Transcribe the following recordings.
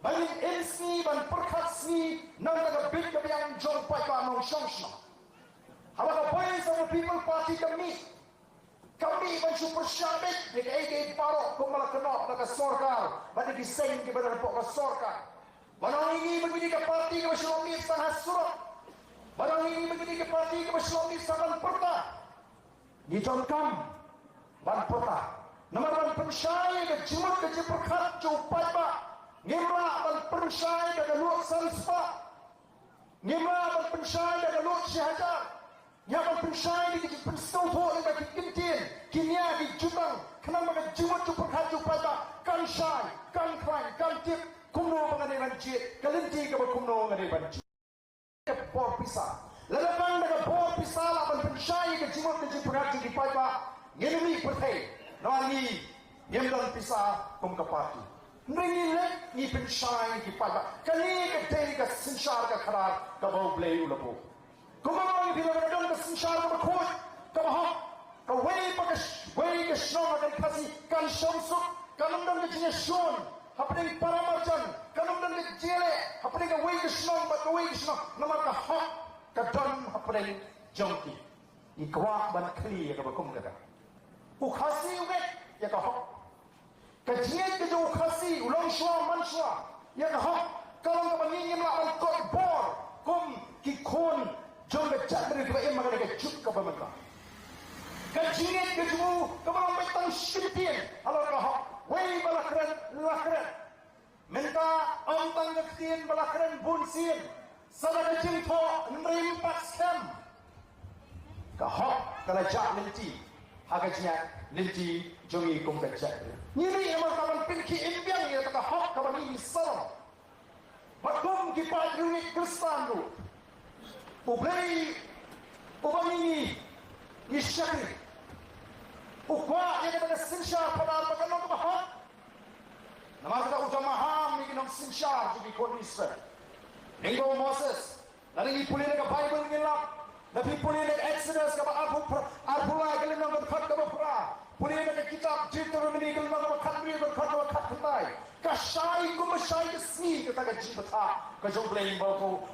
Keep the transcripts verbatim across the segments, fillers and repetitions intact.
Ban im sngi, ban pyrkhat sngi na ka bynta ka bit ka biang jong paidbah nongshong shnong. Haba ka Voice of the People Party ka mih, ka mih ban shu pyrshah beit ïa kaei kaei baroh kumba la kynnoh da ka sorkar bad ïa ki seng kiba don hapoh ka sorkar. Ba ngi ong ïa ngi ba ngi dei ka party kaba shu longïing tang ha surok. Ba ngi ong ïa ngi ba ngi dei ka party kaba shu longïing tang ban pyrta. Ngi donkam ban pyrta. Namar ban pynshai ïa ka jingmut ka jingpyrkhat jong u paidbah, ngim lah ban pynshai da ka lut san spah. Ngim lah ban pynshai da ka lut shi hajar. Ngi hap ban pynshai da ka jingpynsngewthuh lyngba ki kyntien, ki nia, ki jutang, khnang ba ka jingmut jingpyrkhat jong u paidbah kan shai, kan khlaiñ, kan tip kumno ba nga dei ban jied, ka lynti kaba kumno nga dei ban jied. Ka bor pisa. Lada tang da ka bor pisa lah ban pynshai ïa ka jingmut ka jingpyrkhat jong ki paidbah, ngin ym mih pyrthei. Namar ngi ngim don pisa kum ka party. Hynrei ngi leh, ngi pynshai ïa ki paidbah. Kane ka dei ka synshar ka khadar kaba U Blei u la buh. Kumba ngi ong, phi, lada ka don ka synshar kaba khuid, kaba hok, kawei pa ka sh-, wei ka shnong ha ka Khasi kan shong suk, kan ym don ka jingïashun hapdeng para marjan, kan ym don ka jingïaleh hapdeng kawei ka shnong bad kawei ka shnong, namar ka hok ka don hapdeng jong ki. Ngi kwah ban khlieh ïa kaba kum kata. U Khasi u ngeit ïa ka hok. Ka jingngeit ka jong u Khasi, u longshuwa manshuwa, ïa ka hok, ka long kaba ngi ngim lah ban kot bor kum ki khun jong ka jaitbynriew kiba im ha kane ka juk kaba mynta. Ka jingngeit ka jong u kaba long beit tang shi ktien halor ka hok, wei ba la kren, la kren. Mynta ym tang ka ktien ba la kren bun sien, sa da ka jingthoh, hynrei ym pat skhem. Ka hok ka la jah lynti ha ka jingïaid lynti jong ngi kum ka jaitbynriew. Ngi mih namar ka ban pynkhih im biang ïa ka hok kaba ngi sarong. Bad kum ki paidbah riewngeit Khristan ruh, U Blei uba ngi, ngi shakri, u kwah ïa kata ka synshar khadar ba kan long kaba hok. Namar kata u da maham ïa ki nongsynshar jong ki khun Israel. Lyngba u Moses, lada ngi pule na ka Baibl ngin lap, lada phi pule na ka Exodus kaba arphew phra, arphew lai ka lynnong ka dkhot kaba phra, pule na ka kitab Deuteronomy ka lynnong kaba khathynriew ka dkhot kaba khatkhyndai. Ka shai kumba shai ka sngi kata ka jingbthah ka jong U Blei ba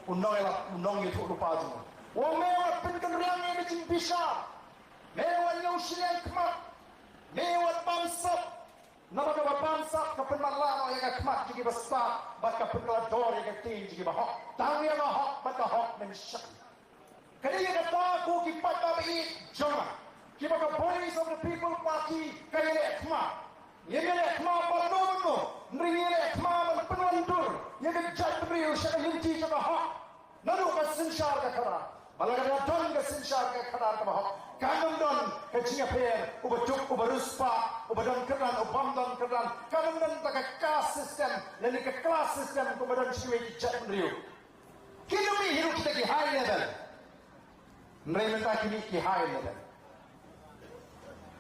u nongïalam, u nongïathuhlypa jong u. U ong, me wat pynkynriang ïa ka jingbishar. Me wat ñiew shiliang khmat. Me wat bamsap. Namar kaba bamsap ka pynmatlah noh ïa ka khmat jong kiba stad bad ka pynkylla dor ïa ka ktien jong kiba hok. Tang ïa ka hok bad ka hok men shakri. Ka dei ïa kata ko ki paidbah ba ïeit jong nga, kiba ka Voice of the People Party ka ïaleh khmat. Ngim ïaleh khmat ban no ban no, hynrei ngi ïaleh khmat ban pynwandur ïa ka jaitbynriew sha ka lynti kaba hok. Naduh ka synshar ka khadar. Ba lada ka don ka synshar ka khadar kaba hok, kan ym don ka jingïapher, uba duk uba riewspah, uba don kyrdan, u bym don kyrdan. Kan ym don kata ka caste system lane ka class system kumba don sha kiwei ki jaitbynriew. Kin ym mih hi ruh kita ki high level. Hynrei mynta ki mih ki high level.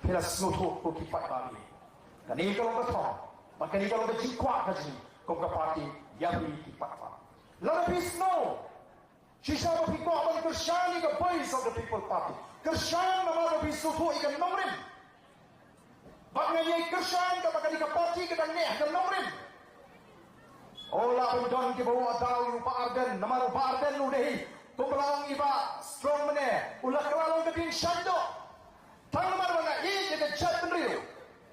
Phi la sngewthuh ko ki paidbah. Kane ka long ka thong, bad kane ka long ka jingkwah ka jong ngi kum ka party ïa phi ki paidbah. Lada phi sngew shisha ba phi kwah ban kyrshan ïa ka Voice of the People Party, kyrshan namar ba phi sngewthuh ïa ka nongrim. Bad ngan ïai kyrshan kaba kane ka party ka dang neh ha ka nongrim. Oh, lah ban don kiba wad daw ïa u Bah Ardent, namar u Bah Ardent u dei, kumba la ong i Bah Strong mynne, u la kylla long ka dieng shaiñdoh. Tang namar ba nga ïeit ïa ka jaitbynriew,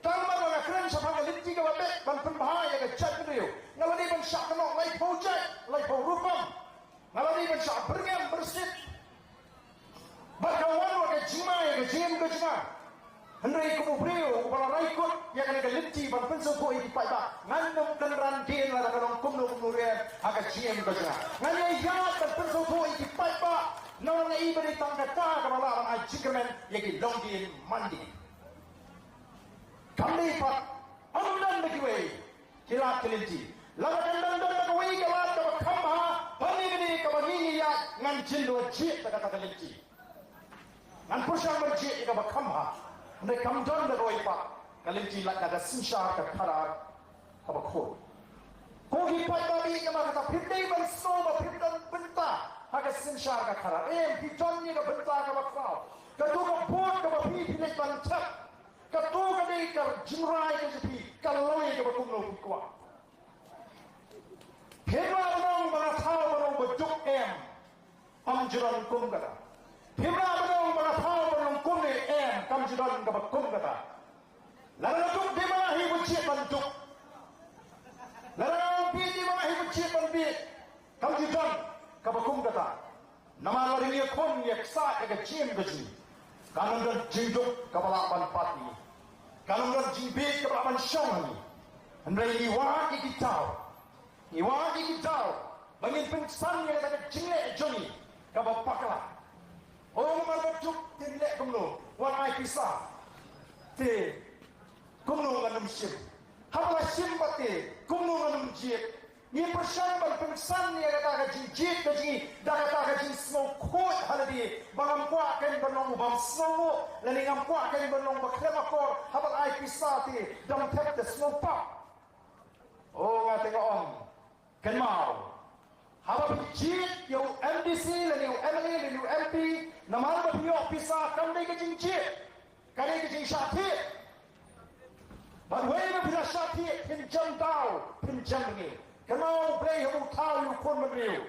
tang namar ba nga kren shaphang ka lynti kaba beit ban pynbha ïa ka jaitbynriew, nga la dei ban shah kynnoh laiphew jait, laiphew rukom. Nga la dei ban shah byrngem byrsit. Bad ka wan wat ka jingma ïa ka jingim ka jong nga. Hynrei kum u briew uba la rai kut ïa kane ka lynti ban pynsngewthuh ïa ki paidbah, ngan ym kynran dien lada ka long kumno kumno ruh ha ka jingim ka jong nga. Ngan ïaid ban pynsngewthuh ïa ki paidbah. Namar nga i ba dei tang kata kaba lah ban ai jingkyrmen ïa ki longdien mandien. Kam dei pat ym don da kiwei ki lad ki lynti. Lada kan dang don da kawei ka lad kaba kham bha ban ïa kane kaba ngi ngi ïaid, ngan jin da jied da kata ka lynti. Ngan pyrshang ban jied ïa kaba kham bha. Hynrei kam don da kawei pat ka lynti, lada ka synshar ka khadar kaba khuid. Ko ki paidbah, namar kata phim dei ban sngew ba phim don bynta ha ka synshar ka khadar. Em, phi don ïa ka bynta kaba khraw. Kato ka vote kaba phi phi leit ban thep, kato ka dei ka jingrai ka jong phi, ka lawei kaba kumno phi kwah. Phim lah ban ong ba nga thaw ban long ba duk, em. Kam ju don kum kata. Phim lah ban ong ba nga thaw ban long kumne, em. Kam ju don kaba kum kata. Lada nga duk dei ma nga hi ba jied ban duk. Lada nga bieit dei ma nga hi ba jied ban bieit. Kam ju don kaba kum kata. Namar lada ngi ïakhun ïaksaid ïa ka jingim ka jong ngi, kan ym don jingduk kaba lah ban pat ïa ngi. Kan ym don jingbieit kaba lah ban shong ha ngi. Hynrei ngi wad ïa ki daw. Ngi wad ïa ki daw ba ngin pynksan ïa kata ka jingleh jong ngi kaba bakla. O, namar ba duk te leh kumno, wat ai pisa. Te kumno ngan ym shim? Haba la shim pat te kumno ngan ym jied? Ngi pyrshang ban pynksan ïa kata ka jingjied ka jong ngi da kata ka jingsngewkhuid ha lade ba ngam kwah kein ban long u bym sngewnguh, lane ngam kwah kein ban long ba khlem akor. Haba la ai pisa te dang thep te sngewpap. O, nga te nga ong, kynmaw, haba phi jied ïa u M D C lane u M L A lane u M P, namar ba phi ïoh pisa kam dei ka jingjied, ka dei ka jingshah thied. Bad wei ba phi la shah thied, phin jem daw, phin jem bneng. Kynmaw, U Blei haba u thaw ïa u khun bynriew,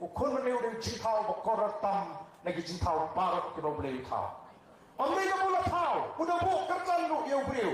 u khun bynriew u dei u jingthaw ba kordor tam na ki jingthaw baroh kiba U Blei u thaw. Ym dei kaba u la thaw, u da buh kyrdan ruh ïa u briew.